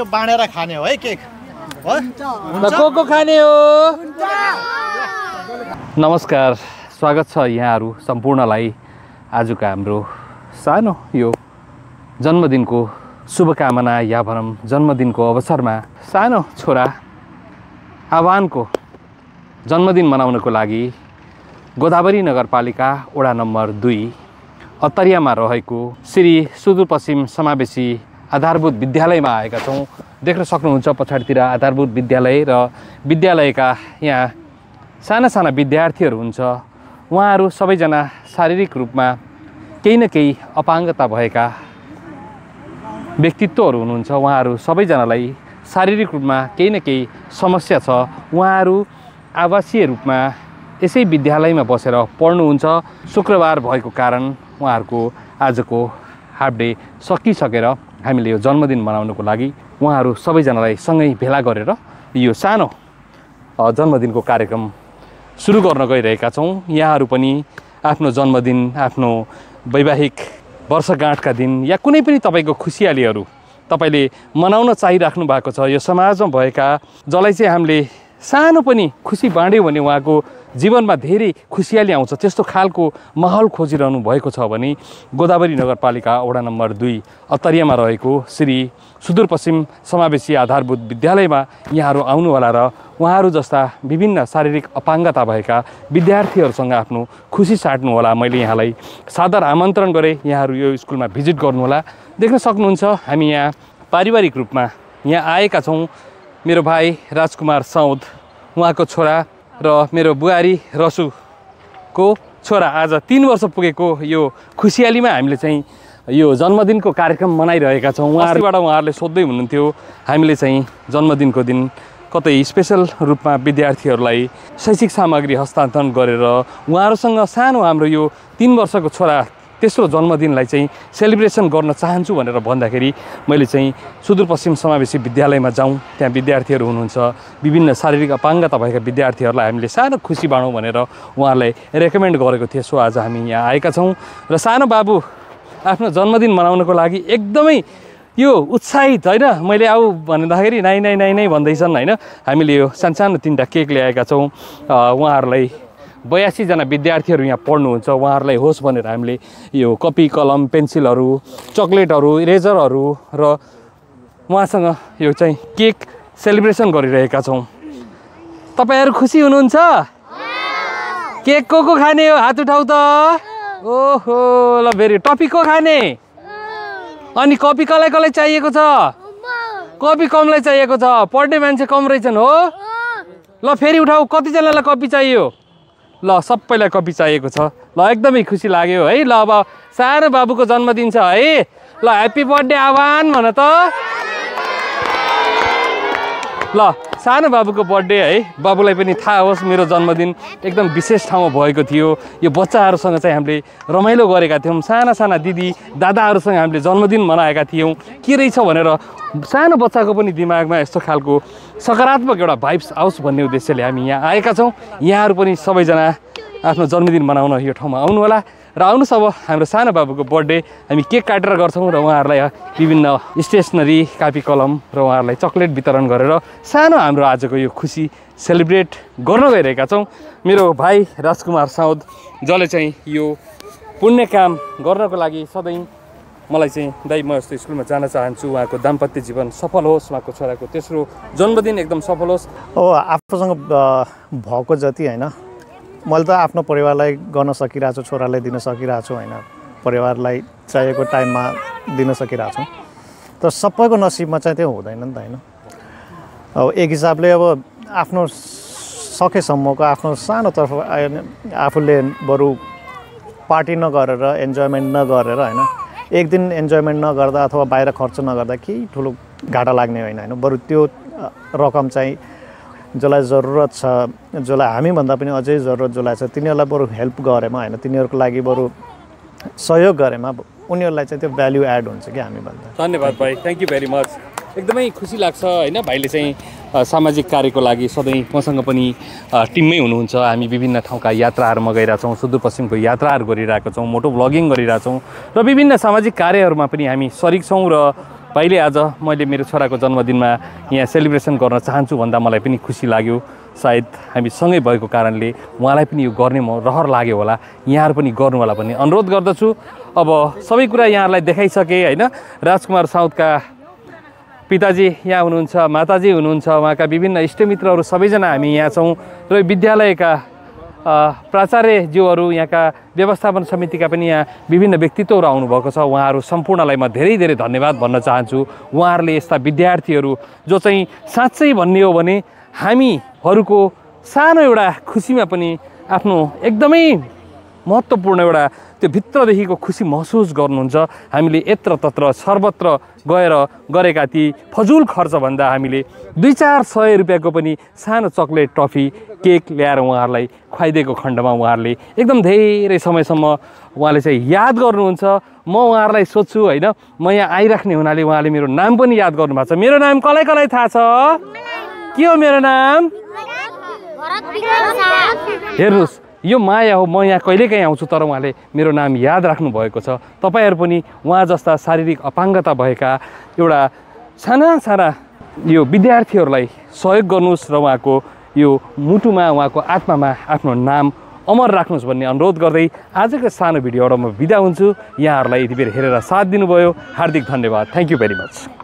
यो बाँडेर खाने हो है केक हो को खाने हो नमस्कार स्वागत छ यहाँहरू सम्पूर्णलाई आजको हाम्रो सानो यो जन्मदिनको शुभकामना या भनौँ जन्मदिनको अवसरमा सानो छोरा आह्वानको जन्मदिन मनाउनको लागि गोदावरी नगरपालिका वडा नम्बर 2 अत्तरियामा रहेको श्री सुदूरपश्चिम समावेशी आधारभूत विद्यालयमा आएका छौँ। देख्न सक्नुहुन्छ पछाडितिर आधारभूत विद्यालय र विद्यालयका यहाँ साना साना विद्यार्थीहरू हुन्छ। उहाँहरू सबैजना शारीरिक रूपमा केही न केही अपाङ्गता भएका व्यक्तित्वहरू हुनुहुन्छ। उहाँहरू सबैजनालाई शारीरिक रूपमा केही न केही समस्या छ। उहाँहरू आवासीय रूपमा यसै विद्यालयमा बसेर पढ्नुहुन्छ। शुक्रबार भएको कारण उहाँहरूको आजको हाफ डे सकिसकेर हामीले यो जन्मदिन मनाउनको लागि उहाँहरू सबैजनालाई सँगै भेला गरेर यो सानो जन्मदिनको कार्यक्रम सुरु गर्न गइरहेका छौँ। यहाँहरू पनि आफ्नो जन्मदिन, आफ्नो वैवाहिक वर्षगाँठका दिन या कुनै पनि तपाईँको खुसियालीहरू तपाईँले मनाउन चाहिराख्नु भएको छ। यो समाजमा भएका जसलाई चाहिँ हामीले सानो पनि खुसी बाँड्यौँ भने उहाँको जीवनमा धेरै खुसियाली आउँछ। त्यस्तो खालको माहौल खोजिरहनु भएको छ भने गोदावरी नगरपालिका वडा नम्बर 2 अत्तरियामा रहेको श्री सुदूरपश्चिम समावेशी आधारभूत विद्यालयमा यहाँहरू आउनुहोला र उहाँहरू जस्ता विभिन्न शारीरिक अपाङ्गता भएका विद्यार्थीहरूसँग आफ्नो खुसी साट्नुहोला। मैले यहाँलाई सादर आमन्त्रण गरेँ, यहाँहरू यो स्कुलमा भिजिट गर्नुहोला। देख्न सक्नुहुन्छ हामी यहाँ पारिवारिक रूपमा यहाँ आएका छौँ। मेरो भाइ राजकुमार साउद, उहाँको छोरा र मेरो बुहारी रसुको छोरा आज 3 वर्ष पुगेको यो खुसियालीमा हामीले चाहिँ यो जन्मदिनको कार्यक्रम मनाइरहेका छौँ। उहाँहरूले सोध्दै हुनुहुन्थ्यो हामीले चाहिँ जन्मदिनको दिन कतै स्पेसल रूपमा विद्यार्थीहरूलाई शैक्षिक सामग्री हस्तान्तरण गरेर उहाँहरूसँग सानो हाम्रो यो 3 वर्षको छोरा तेस्रो जन्मदिनलाई चाहिँ सेलिब्रेसन गर्न चाहन्छु भनेर भन्दाखेरि मैले चाहिँ सुदूरपश्चिम समावेशी विद्यालयमा जाउँ, त्यहाँ विद्यार्थीहरू हुनुहुन्छ, विभिन्न शारीरिक अपाङ्गता भएका विद्यार्थीहरूलाई हामीले सानो खुसी बाँडौँ भनेर उहाँहरूलाई रेकमेन्ड गरेको थिएँ। सो आज हामी यहाँ आएका छौँ र सानो बाबु आफ्नो जन्मदिन मनाउनको लागि एकदमै यो उत्साहित होइन। मैले आऊ भन्दाखेरि नाइ नाइ नाइ नै भन्दैछन् होइन। हामीले यो सानो 3टा केक ल्याएका छौँ। उहाँहरूलाई 82 जना विद्यार्थीहरू यहाँ पढ्नुहुन्छ। उहाँहरूलाई होस् भनेर हामीले यो कपी कलम पेन्सिलहरू चक्लेटहरू इरेजरहरू र उहाँसँग यो चाहिँ केक सेलिब्रेसन गरिरहेका छौँ। तपाईँहरू खुसी हुनुहुन्छ? केक को खाने हो? हात उठाउ त। ओहो ल भेरी टपी को खाने? अनि कपी कसलाई चाहिएको छ? कपी कमलाई चाहिएको छ। पढ्ने मान्छे कम रहेछन् हो। ल फेरि उठाऊ, कतिजनालाई कपी चाहियो? ल सबैलाई कपी चाहिएको छ। ल एकदमै खुसी लाग्यो है। ल अब सानो बाबुको जन्मदिन छ है। ल ह्याप्पी बर्थडे आह्वान भन त। ल सानो बाबुको बर्थडे है। बाबुलाई पनि थाहा होस् मेरो जन्मदिन एकदम विशेष ठाउँमा भएको थियो। यो बच्चाहरूसँग चाहिँ हामीले रमाइलो गरेका थियौँ। साना साना दिदी दादाहरूसँग हामीले जन्मदिन मनाएका थियौँ। के रहेछ भनेर सानो बच्चाको पनि दिमागमा यस्तो खालको सकारात्मक एउटा भाइब्स आओस् भन्ने उद्देश्यले हामी यहाँ आएका छौँ। यहाँहरू पनि सबैजना आफ्नो जन्मदिन मनाउन यो ठाउँमा आउनुहोला र आउनुहोस्। अब हाम्रो सानो बाबुको बर्थडे हामी केक काटेर गर्छौँ र उहाँहरूलाई विभिन्न स्टेसनरी कापी कलम र उहाँहरूलाई चक्लेट वितरण गरेर सानो हाम्रो आजको यो खुसी सेलिब्रेट गर्न गइरहेका छौँ। मेरो भाइ राजकुमार साउद जसले चाहिँ यो पुण्य काम गर्नको लागि सधैँ मलाई चाहिँ दाइ म यस्तो स्कुलमा जान चाहन्छु, उहाँको दाम्पत्य जीवन सफल होस्, उहाँको छोराको तेस्रो जन्मदिन एकदम सफल होस्। आफूसँग भएको जति होइन मैले त आफ्नो परिवारलाई गर्न सकिरहेको छु, छोरालाई दिन सकिरहेको छु होइन, परिवारलाई चाहिएको टाइममा दिन सकिरहेको छु। तर सबैको नसिबमा चाहिँ त्यो हुँदैन नि त होइन। अब एक हिसाबले अब आफ्नो सकेसम्मको आफ्नो सानोतर्फ आफूले बरु पार्टी नगरेर इन्जोयमेन्ट नगरेर होइन, एक दिन इन्जोयमेन्ट नगर्दा अथवा बाहिर खर्च नगर्दा केही ठुलो घाटा लाग्ने होइन होइन। बरु त्यो रकम चाहिँ जसलाई जरुरत छ, जसलाई हामीभन्दा पनि अझै जरुरत जसलाई छ तिनीहरूलाई बरु हेल्प गरेमा होइन, तिनीहरूको लागि बरु सहयोग गरेमा उनीहरूलाई चाहिँ त्यो भ्याल्यु एड हुन्छ कि हामीभन्दा। धन्यवाद भाइ, थ्याङ्क यू भेरी मच। एकदमै खुसी लाग्छ होइन। भाइले चाहिँ सामाजिक कार्यको लागि सधैँ मसँग पनि टिममै हुनुहुन्छ। हामी विभिन्न ठाउँका यात्राहरूमा गइरहेछौँ, सुदूरपश्चिमको यात्राहरू गरिरहेको छौँ, मोटो ब्लगिङ गरिरहेछौँ र विभिन्न सामाजिक कार्यहरूमा पनि हामी सरिक छौँ र भाइले आज मैले मेरो छोराको जन्मदिनमा यहाँ सेलिब्रेसन गर्न चाहन्छु भन्दा मलाई पनि खुसी लाग्यो। सायद हामी सँगै भएको कारणले उहाँलाई पनि यो गर्ने रहर लाग्यो होला, यहाँहरू पनि गर्नु होला भन्ने अनुरोध गर्दछु। अब सबै कुरा यहाँहरूलाई देखाइसकेँ होइन। राजकुमार साउदका पिताजी यहाँ हुनुहुन्छ, माताजी हुनुहुन्छ, उहाँका विभिन्न इष्टमित्रहरू सबैजना हामी यहाँ छौँ र विद्यालयका प्राचार्यज्यूहरू, यहाँका व्यवस्थापन समितिका पनि यहाँ विभिन्न व्यक्तित्वहरू आउनुभएको छ। उहाँहरू सम्पूर्णलाई म धेरै धेरै धन्यवाद भन्न चाहन्छु। उहाँहरूले यस्ता विद्यार्थीहरू जो चाहिँ साँच्चै भन्ने हो भने हामीहरूको सानो एउटा खुसीमा पनि आफ्नो एकदमै महत्त्वपूर्ण एउटा त्यो भित्रदेखिको खुसी महसुस गर्नुहुन्छ। हामीले यत्र तत्र सर्वत्र गएर गरेका ती फजुल खर्चभन्दा हामीले 200-400 रुपियाँको पनि सानो चक्लेट, टफी, केक ल्याएर उहाँहरूलाई खुवाइदिएको खण्डमा उहाँहरूले एकदम धेरै समयसम्म उहाँले चाहिँ याद गर्नुहुन्छ। म उहाँहरूलाई सोध्छु होइन, म यहाँ आइराख्ने हुनाले उहाँले मेरो नाम पनि याद गर्नुभएको छ। मेरो नाम कसलाई कसलाई थाहा छ? के हो मेरो नाम? हेर्नुहोस्, यो माया हो। म यहाँ कहिलेकाहीँ आउँछु तर उहाँले मेरो नाम याद राख्नु भएको छ। तपाईँहरू पनि उहाँ जस्ता शारीरिक अपाङ्गता भएका एउटा साना यो विद्यार्थीहरूलाई सहयोग गर्नुहोस् र उहाँको यो मुटुमा, उहाँको आत्मामा आफ्नो नाम अमर राख्नुहोस् भन्ने अनुरोध गर्दै आजको सानो भिडियोबाट म बिदा हुन्छु। यहाँहरूलाई यति बेर हेरेर साथ दिनुभयो, हार्दिक धन्यवाद। Thank you very much.